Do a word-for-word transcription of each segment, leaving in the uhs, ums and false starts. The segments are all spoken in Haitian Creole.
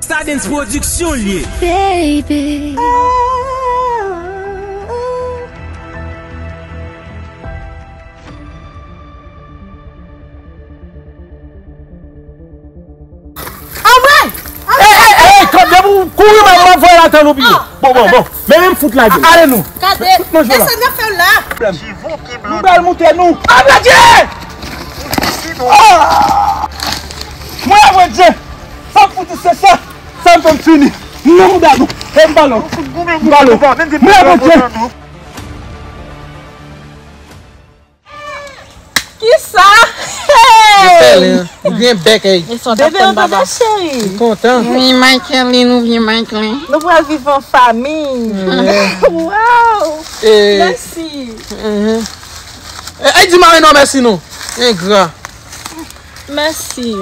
Sa Dens Pwodiksyon l ye. Baby. Anmwey! Ey, ey, ey, kòb depi w kouri, mwen, mwen voye l atan nou piye. Bon, bon, bon. Men, men m fout lage. Ale nou. Gade, fout manje la. Desann nan fè w la. Nou bal moute nou. Apre Dye! Ah! Mwen apre Dye! Sa m fouti se sa! Sa m fè m fini! M nan mouda nou! E m balon! M balon! Mwen apre Dye! Kisa? Hey! Ou gen bèk, ey. Bebe, ou tande, cheri? M kontan. Wi, Michaeline, ou vin Michaeline. Nou pral viv an fanmi. Wow! Mèsi. Ey, di mari non mèsi non. Engra. Mèsi.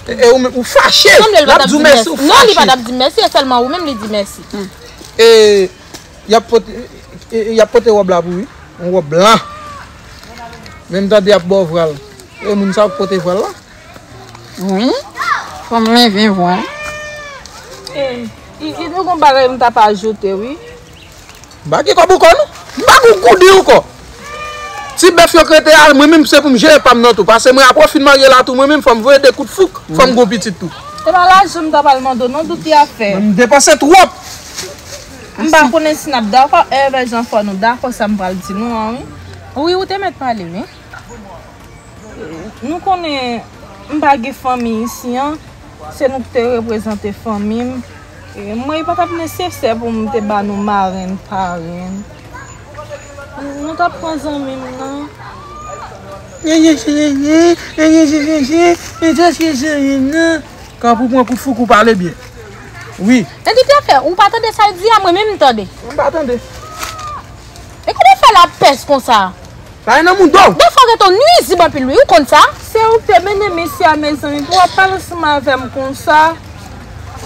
E, e ou menm, ou fache. L ap di w mèsi, ou fache. Non, li pa t ap di mèsi, e sèlman ou menm li di mèsi. E, y ap pote, e, e, y ap pote wòb la pou ou, wi. Yon wòb blan. Men m tande y ap ba w vwal. E moun sa w k pote vwal la? Wi. Fò m leve vwal. E, e, e, nou gon bagay m t ap ajoute, wi. M pa gen kòb ankò non. M pa gen gouden ankò. Ti bèf yo k rete a, mwen menm se pou m jere pa m nan tou. Paske mwen apre w fin marye la tou, mwen menm fò m voye de kout fouk, fò m gon pitit tou. E pa lajan m ta pral mande w non, Doute Afè. M depanse twòp. M pa konnen si n ap dakò, e vè jan fò nou dakò sa m pral di nou an, wi. Wi, ou te mèt pale, wi. Nou konnen m pa gen fanmi isi an, se nou ki te reprezante fanmi m. E mwen, li pa t ap nesesè pou m te ba nou marenn, parenn. Nou t ap pran zanmi m nan. Ka pou pran kout fouk ou pale byen. Wi. E Doute Afè, ou pa tande sa l di a, mwen menm m tande. Mwen pa tande. E kòman w fè lapès konsa? Sa e nan mouda w. Defwa w gentan nwizib anpil wi, ou konn sa? Se ou ki te mennen mesye a, mezanmi, pou w ap pale ansanm avè m konsa.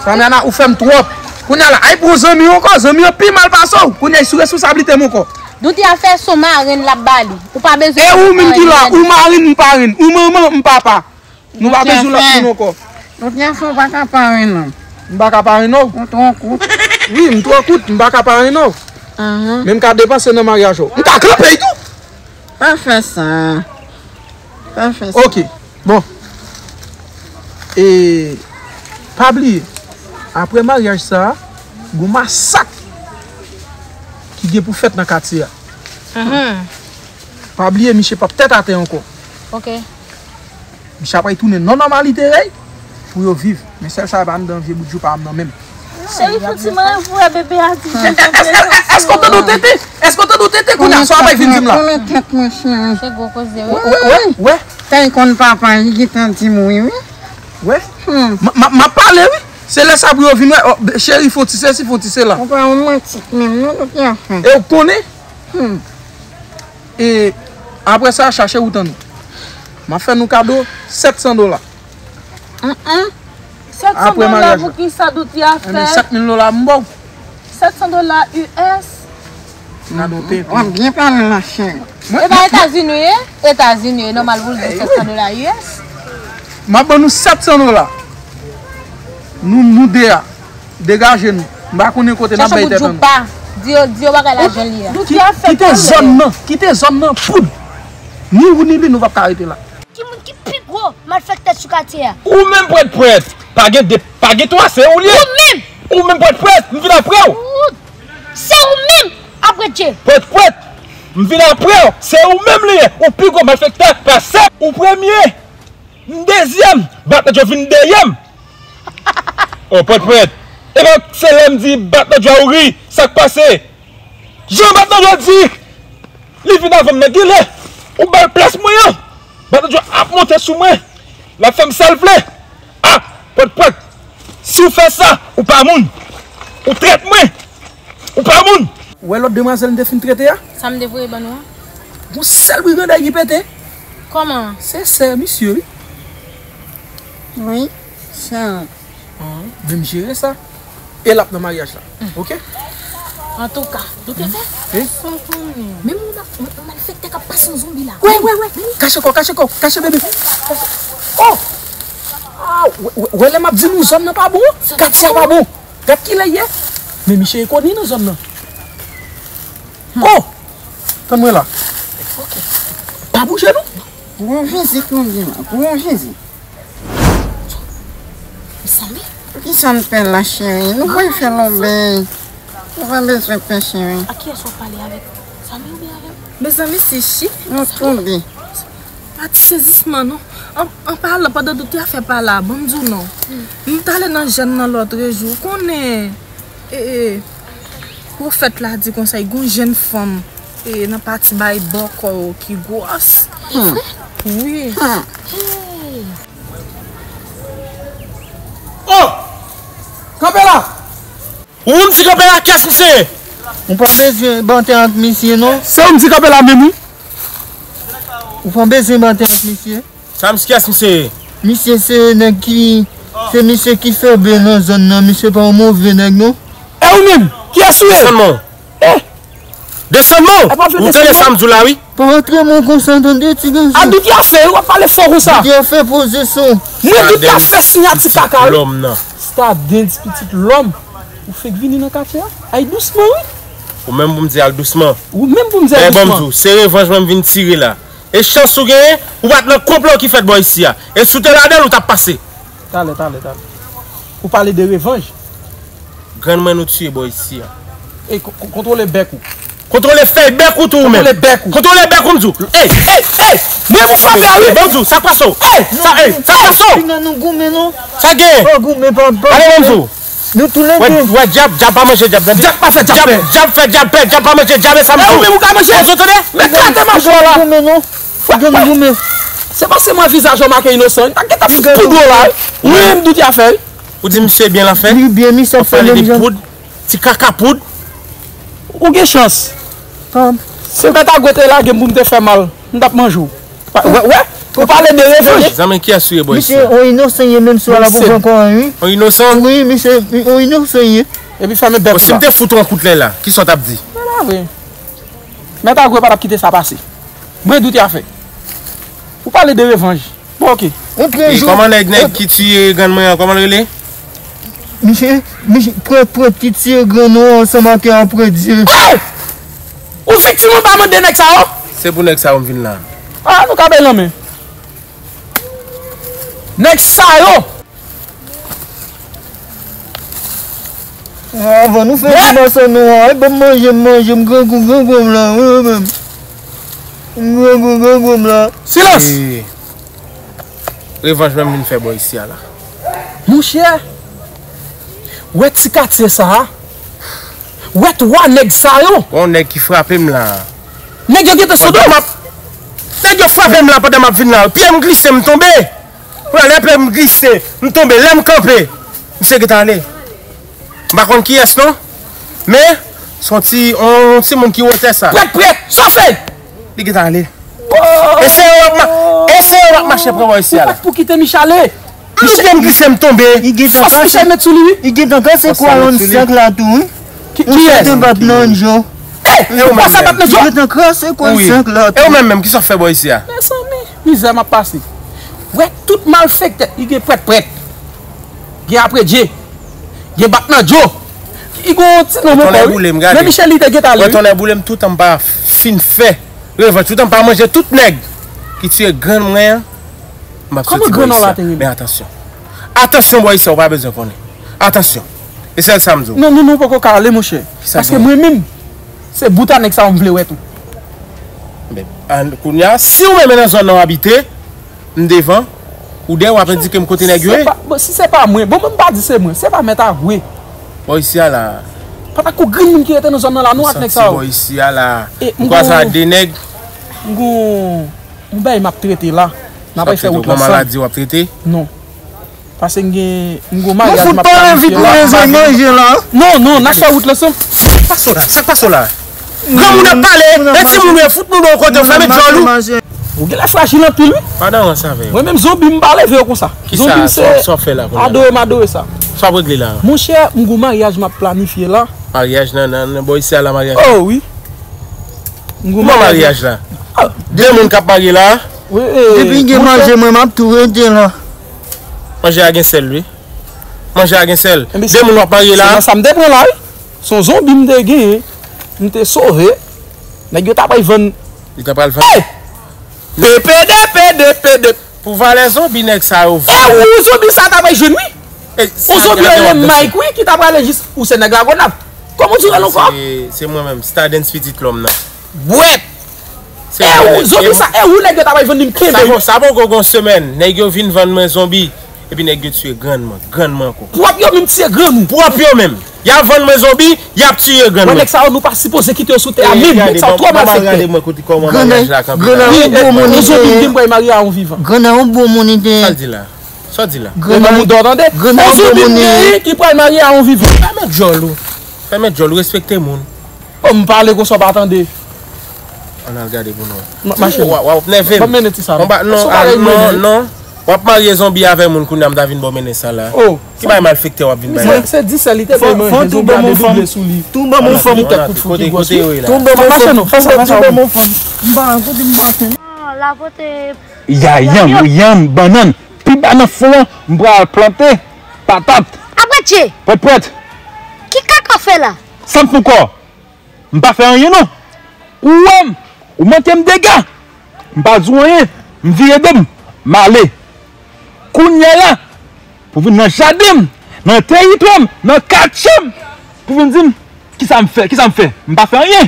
Samiana, ou fè m twòp. Kounye a la, ay pran zanmi w ankò, zanmi an pi mal pase w. Kounye a, sou responsablite m ankò. Doute Afè se yon marenn l ap ba li. Ou pa bezwen. E ou menm ki la, ou marenn, m parenn, ou manman, m papa. Nou pa bezwen lòt moun ankò. Doute Afè, ou pa ka parenn non. M pa ka parenn non. Ou twò kout. Wi, m twò kout, m pa ka parenn non. Men m ka depanse nan maryaj ou. M ka kanpe tou. Pa fè sa. Pa fè sa. Ok, bon. E pa bliye, apre maryaj sa, gon masak ki gen pou fèt nan katye a. Pa bliye, misye p ap tèt atè ankò. Ok. Misye ap retounen nan nòmalite rèy pou yo viv. Men sèl sa pa anndan vye bout joupa m nan menm. Cheri, fouti mwen pou wè bebe a di. Èske w tande w tete? Èske w tande w tete kounye a? Sa w ap vin di m la? Konnen tèt mwen, cheri. Se gwo koze, wi. Wè, wè, wè. Tan konn papa, li gentan di m wi, wi. Wè. M, m, m ap pale, wi. Se lè sa pou yo vin wè. Cheri, fouti sesi, fouti sela. Ou pa yon manti menm, non, tout afè. E w konnen? E apre sa, chache ou tann. M ap fè nou kado sèt san dola. Sèt san dola pou ki sa Doute Afè? Sèt mil dola m ba w. Sèt san dola U S. Gade yon tenten. W ap byen pale la, cheri. E pa Etazini w ye? Etazini, e nòmal pou l di sèt san dola U S. M ap ban nou sèt san dola. Nou, nou de a. Degaje nou. M pa konnen kote n ap bay tèt an nou. Di yo, di yo bagay la jan l ye a. Kite zòn nan, kite zòn nan poud. Ni ou ni li, nou p ap ka rete la. Ki moun ki pi gwo malfektè sou katye a? Ou menm Pwèt Pwèt. Pa gen de, pa gen twa, se ou l ye. Ou menm! Ou menm Pwèt Pwèt, m vin apre w. Se ou menm, apre Dye. Pwèt Pwèt, m vin apre w. Se ou menm li ye. Ou pi gwo malfektè pase. Ou premye. M dezyèm, Batnòt yo vin dèyè m. O, Pwèt Pwèt. Epa se lè m di Batnòt yo a ou ri, sa k pase? Jan Batnòt yo di, li vin avan m, men genlè ou ba l plas mwen an. Batnòt yo ap monte sou mwen. L ap fè m sa l vle. A, Pwèt Pwèt. Si w fè sa, ou pa moun. Ou trèt mwen. Ou pa moun! Ou wè lòt demwazèl m te fin trete a? Sa m te voye ban nou an? Gon sèl briganday ki pete. Kòman? Se sè misye, wi. Wi, sè. An, men m jere sa. E l ap nan maryaj la. Oke? Antouka, nou te fè? Wi. San konnen. Menm yon, yon, yon malfektè k ap pase yon zonbi la. Wè, wè, wè. Kache kò, kache kò, kache bebe. Oh! Aw! Wè, wè, wè lè m ap di nou zòn nan pa bon, katye a pa bon. Gad kilè l ye. Men misye e koni nan zòn nan. Oh! Tann mwen la. Pa bouje non. Pou yon vizit, nou di la. Pou yon vizit. Mezanmi. Poukisa n pè la, cheri? Nou pral fè lonbèy. Nou pa bezwen pè, cheri. A kiyès w ap pale avèk? Zanmi oubyen avè m? Mezanmi, se chi. Nou tou de. Pa ti sezisman, non. An, an palan, pandan dout te a fè pala, ban m di w non. M t ale nan jèn nan lòtrejou. Ou konnen, e, e, pwofèt la di konsa, gen yon jèn fanm, e, nan pati bay bò kò yo ki gwòs. Wi. Hey. Oh! Kanpe la! Ou m di kanpe la, kiyès misye ye? Ou pa bezwen bante ak misye, non. Se ou m di kanpe la menm, wi. Ou pa bezwen bante ak misye. Sa misye, kiyès misye ye? Misye se nèg ki, se misye ki fè bè nan zòn nan. Misye pa yon move nèg, non. E ou menm, kiyès ou ye? Desann men w. Eh! Desann men w. Ou tande sa m di w la, wi. Pa rantre men w konsa, tande, ti gason. A dout y a fè, w ap pale fò konsa. Dout y a fè poze son. Mwen dout y a fè siyati kaka, wi. Lòm nan. Stadens pitit lòm. Ou fèk vini nan katye a? Ay dousman, wi. Ou menm pou m di al dousman. Ou menm pou m di al dousman. Men ban m di w, se revanj mwen m vin tire la. E chans ou genyen, ou pa t nan konplo ki fèt bò isi a. E si w te ladan l, ou t ap pase. Talè, talè, talè. Ou pale de revanj? Grann mwen nou tiye bò isi a. E ko-, ko-, kontwole bèk ou. Kontwole fèy bèk ou tou ou menm. Kontwole bèk ou. Kontwole bèk ou m di w. Ey, ey, ey! Mwen pou frape a wi! Ban m di w, sa k pase w? Ey! Sa, ey, sa k pase w? Pinga nou goumen non. Sa k genyen? Oh, goumen pa, pa. Ale ban m di w. Nou tou le de. Wè, wè, dyab, dyab pa manje dyab nan dyab. Dyab pa fè dyab pè. Dyab fè dyab pè, dyab pa manje dyab, e sa m di w. E ou menm ou ka manje? Ou tande? Men klate machwa la. Goumen non. Goumen, goumen. Se paske mwen vizaj ou make inosan. Wi, pa gentan ti kout dlo la. Wi, m dout y a fè. Ou di misye byen la fè? Li byen, misye ap fè menm jan. Poud, ti kaka poud. Ou gen chans. Si mèt Agwe te lage m pou m te fè mal, m t ap manje w. Wè, wè, ou pale de revanj. Zanmi, kiyès ou ye bò isi a? Misye, on inosan ye menm si w la pou pran kò an, wi. On inosan? Wi, misye, on inosan ye. Epi fèmen bèk ou la. Si m te fout ou yon kout lè la, kisa w t ap di? Se pa vre. Mèt Agwe pa t ap kite sa pase. Mwen dout y a fè. Ou pale de revanj. Bon, oke. E kòman nèg, nèg ki tiye grann mwen an, kòman l rele? Misye, misye, prèt, prèt ki tiye grann ou ansanm ak yon prèt Dye. Hey! Ou viktim ou pa mande nèg sa yo? Se pou nèg sa yo m vin la. Ah, nou ka bay lanmen. Nèg sa yo! Avan nou fè ti mason nou an, ay ban m manje, m manje, m grangou, grangou m la, wi, wi, menm. M grangou, grangou m la. Silans! Revanj mwen m vin fè bò isi a la. Monchè, wè ti katye sa a, wè twa nèg sa yo. Gon nèg ki frape m la. Nèg yo gentan sou do. Pandan m ap, nèg yo frape m la pandan m ap vin la. Pye m glise, m tonbe. Pran lè pye m glise, m tonbe. Lè m kanpe, misye gentan ale. M pa konn kiyès non. Men, se yon ti, yon timoun ki wotè sa. Prèt, prèt, sofe! Li gentan ale. E se yo w ap ma-, e se yo w ap mache pran bò isi a la. Ou pa t pou kite Mich ale. Misye m glise m tonbe. Fòs Mich al met sou li wi. Li gentan kase kwa yon sèk la tou wi. Kiyès? Li gentan bat nan djo. Ey, ou pa sa bat nan djo? Li gentan kase kwa yon sèk la tou. E ou menm menm, kisa w fè bò isi a? Mezanmi, mizè m ap pase. Wè tout malfektè, li gen prèt prèt. Gen apre dje. Gen bat nan djo. Li gon ti non men kò wi. Men Michel li te gentan ale wi. Wè tonnè boule m toutan m pa fin fè revanj, toutan m pa manje tout nèg ki tiye grann mwen an. M ap soti bò isi a. Men atansyon. Atansyon bò isi a, ou pa bezwen konnen. Atansyon. E sèl sa m di w. Non, non, non, ou poko ka ale monchè. Paske mwen menm, se bout a nèg sa yo m vle wè tou. Men, kounye a, si ou menm nan zòn nan w abite, m devan, ou dèyè w ap endike m kote nèg yo ye. Bon, si se pa mwen, bon, mwen m pa di se mwen, se pa mèt avwe. Bò isi a la. Pandan kou grenn moun ki rete nan zòn nan la, nou ak nèg sa yo. Bò isi a la. M kwaze ak de nèg. M gon, m gon bagay m ap trete la. N ap fè wout la ansanm. Maladi w ap trete? Non. Paske m gen, m gon maryaj m ap planifye la. Non, non, n ap fè wout la ansanm. Sa k pase w la? Sa k pase w la? Granmoun ap pale, e timoun yo fout nou nan yon kote, fèmen djòl ou. Ou genlè frajil anpil wi. Pa nan rans avè yo. Mwen menm zonbi m pa leve yo konsa. Zonbi m se adore m adore sa. Sa w ap regle la? Monchè, m gon maryaj m ap planifye la. Maryaj nan, nan, nan bò isi a la maryaj? Oh wi. M gon maryaj la. De moun k ap marye la? Depi gen manje mwen m ap tou rete la. Manje a gen sèl, wi. Manje a gen sèl. Ebyen, de moun w ap marye la. Se nan sa m te pran la, wi. Se yon zonbi m te genyen. M te sove. Nèg yo ta pral vann. Yo ta pral vann. Hey! P P D, P D, P D. Pou valè zonbi nèg sa yo vann. E ou zonbi sa ta pral jwenn, wi. Yon zonbi rele Mike, wi, ki ta pral jis. Ou se nèg Lagonav. Kòman ou di rele ankò? Se, se mwen menm, Stardens pitit lòm nan. Bwèt! Se e ou, zonbi sa, e ou nèg yo ta pral vann li m kenbe. Sa bon, sa bon gon gon semèn, nèg yo vin vann mwen zonbi, epi nèg yo tiye grann mwen, grann mwen ankò. Pwòp yo menm tiye grann ou. Pwòp yo menm. Y ap vann mwen zonbi, y ap tiye grann mwen. Nèg sa yo, nou pa sipoze kite yo sou tè a menm. Nèg sa yo twò malfektè. Gade, ban m gade mwen kote kòman maryaj la kanpe la. Grann nan yon bon moun li te ye. Yon zonbi m gen m pral marye a yon vivan. Grann nan yon bon moun li te ye. Sa l di la? Sa w di la? Grann nan yon bon moun li te ye. Yon zonbi m gen ki pral marye a yon vivan. Fèmen djòl ou. Fèmen djòl ou, respekte moun. Oh, m pale konsa w pa tande. Ann al gade pou nou wè. Mache. W ap nève m. Ban m mennen ti sa non. Non, non. W ap marye zonbi avè moun kounye a m ta vin ba w mennen sa la. Oh. Ki bay malfektè w ap vin bay la? Se disè li te bay manje zonbi a de double sou li. Tou ban m yon fanm. Tou ban m yon fanm. Tou ban m yon fanm. M pa kote m pa fè. Non, la pote. Ya yanm, yanm, bannann. Pi ba nan fon an, m pral plante patat. Apre Dje. Pwèt pwèt. Ki kaka w fè la? Sa m fè ankò? M pa fè anyen non. Ou wè m, ou manke m dega. M pa di w anyen. M vire do m, m ale. Kounye a la, pou vin nan jaden m, nan teritwa m, nan katye m, pou vin di m, kisa m fè, kisa m fè? M pa fè anyen.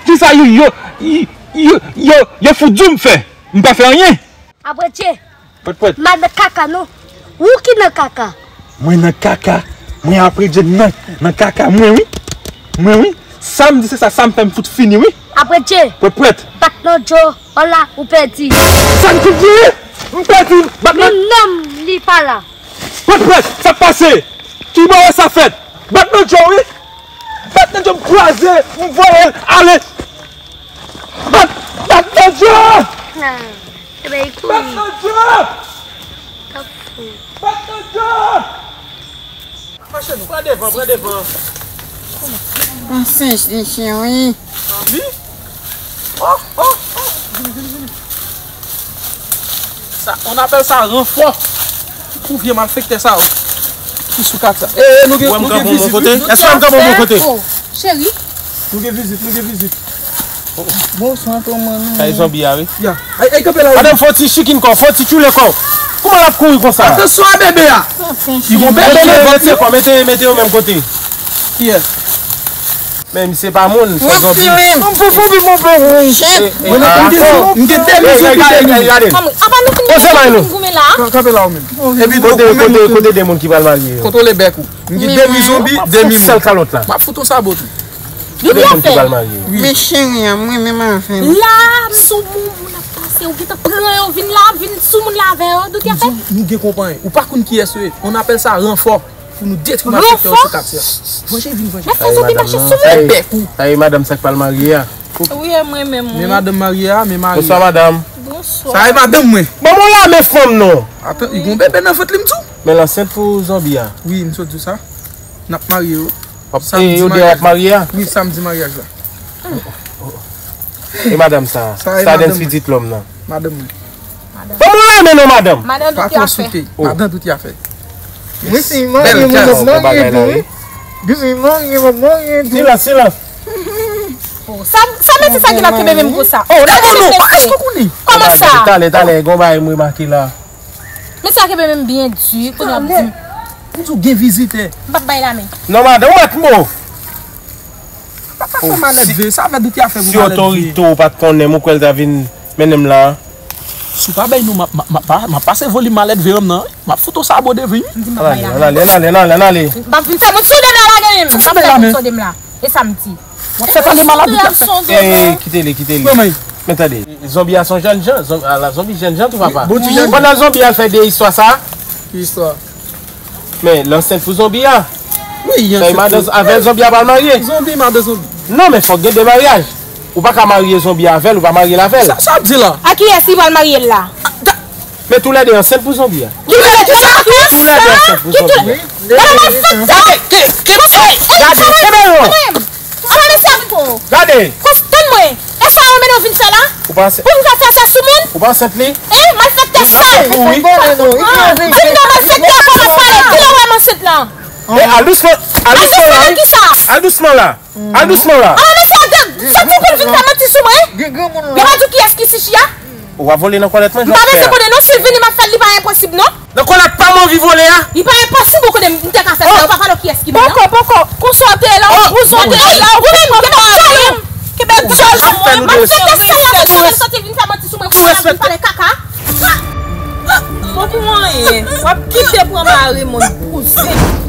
Kisa yo, yo, yo, yo, yo, yo fout di w m fè? M pa fè anyen. Apre Dje. Pwèt pwèt. M pa nan kaka non. Ou ki nan kaka. Mwen nan kaka. Mwen apre Dje nan, nan kaka mwen wi. Mwen wi. Sa m di se sa, sa m fè m fout fini wi. Apre Dje. Pwèt pwèt. Bat nan djo, an la ou pèdi. Sa m fout di wi. M pèdi. Bat nan. Li nanm li pa la. Pwèt pwèt. Sa k pase? Ki bò sa fèt? Bat nan djo wi. Bat nan djo m kwaze, m voye l ale. Bat, bat nan djo! Ebyen, li kouri. Bat nan djo! Bat nan djo! Mache nou, pran devan, pran devan. Yon senj de chen, wi. Anvi? Oh, oh, oh! Vini, vini, vini. Sa, on apèl sa ranfò. Pou vye malfektè sa yo. Ki sou kat sa. E, e, nou gen, nou gen vizit wi. Èske m kanpe yon bon kote? Cheri. Nou gen vizit, nou gen vizit. Bonswa, kòman nou ye? Kay zonbi a wi. Ya. Ay, ay, kanpe la wi. Madanm, fè yon ti chikin kò, fè yon ti tchoule kò. Kòman l ap kouri konsa? Atansyon a bebe a. Li gon bebe devan. Mete kò, mete, mete yo menm kote. Kiyès? Men misye pa moun, se zonbi. M pou foubi mon pè. M gen de vizit, m gen de vizit. Gade, gade. Poze may nou. Kanpe la ou menm. Epi kote, kote, kote de moun ki pral marye yo? Kontwole bèk ou. M gen demi zonbi, demi moun. Sèl kalòt la. M ap fout yon sabot ou. Demi moun ki pral marye yo. Men cheri a, mwen menm avè m. La, m sou moun, moun ap pase, ou gentan pran yo, vin la, vin sou moun la avè yo, Doute a fè. Nou gen konpranyen. Ou pa konn kiyès yo ye. On apèl sa ranfò. Pou nou detwi malfektè yo sou katye a. Vanje, vin vanje. Mèt fè zonbi mache sou mwen. Bèk ou. Sa e madanm sa k pral marye a. Wi, e mwen menm wi. Men madanm marye a, men mari. Bonswa madanm. Bonswa. Sa e madanm mwen. Ban m yon lame fanm non. Atan, li gon bebe nan vant li m di w. Men l ansent pou zonbi a. Wi, m sot di w sa. N ap marye yo. W ap, e yo de w ap marye a? Wi, samdi maryaj la. E madanm sa? Sa e madanm mwen. Stardens pitit lòm nan. Madanm mwen. Ban m yon lame non madanm. Madan Doute a fè. Pa twò soute. Madan Doute a fè. Mwen si m marye, mwen m ap marye tou wi. Depi m marye, m ap marye tou. Silans, silans. Oh, sa, sa mesye sa ki la kenbe menm konsa. Oh, la bon non. Kòman sa? Talè, talè, gon bagay m remake la. Mesye a kenbe menm byen di, kounye a ap di m. M di w gen vizitè. M p ap bay lame. Non, madanm, ou mèt mo. Pa, pa fè malèt veye, sa vle di te a fè pou malèt veye. Si otorite w pa t konnen m, ou kwè l ta vin mennen m la? Si w pa bay non, m ap, m ap, m ap, m ap pase volim malèt veye m nan, wi. M ap fout w sa bò devan, wi. M di m p ap bay lame. Ann ale, ann ale, ann ale, ann ale. M p ap vin fè moun sou de m la, lage men m. M p ap fè moun sou de m la. E sa m di. W ap fè pale mal a Doute a fè. Ey, kite li, kite li. Men tande, zonbi a se yon jènjan, zonbi, ala zonbi jènjan tou papa. Pandan zonbi a fè de istwa sa. Ki istwa? Men, l ansent pou zonbi a. Wi, li ansent pou. Sa e madan avè l zonbi a pral marye. Zonbi, madan zonbi. Non, men fòk gen de maryaj. Ou pa ka marye zonbi a avè l, ou pa marye l avè l. Sa, sa w ap di la? A kiyès li pral marye l la? Men toulède ansent pou zonbi a. Ki toulède? Toulède ansent pou zonbi a. Gade, gade, gade, gade. Gade! Tann mwen! E sa yo mennen w vin fè la? Ou Pou m ka fè sa sou moun? Ou pa ansent li? Eh, malfektè sal! Di m non, malfektè, kòman w pale? Kilè w wè m ansent lan? Eh, al dousman, al dousman la, wi. Al dousman la. Al dousman la. Ah, mesye, gad, sa ti pou l vin fè manti sou mwen? Yo pa di w kiyès ki Sichi a? Ou va vole nan kòlèt mwen, jan w fè a. M pa bezwen konnen non, si l vini m ap fè l, li pa enposib non. Nan kòlèt pa m anvi vole a. Li pa enposib ou konnen m te ka fè sa, ou pa pale w kiyès ki moun nan. Poko, poko, konsa w te la, ou konsa w te la, ou menm, kenbe dyòl sou mwen. Kenbe dyòl sou mwen. M ap fè tèt sa nan mwen, ou soti vin fè manti sou mwen, kounye a vin pale kaka. Bon pou anyen, w ap kite pran mare moun kouzen.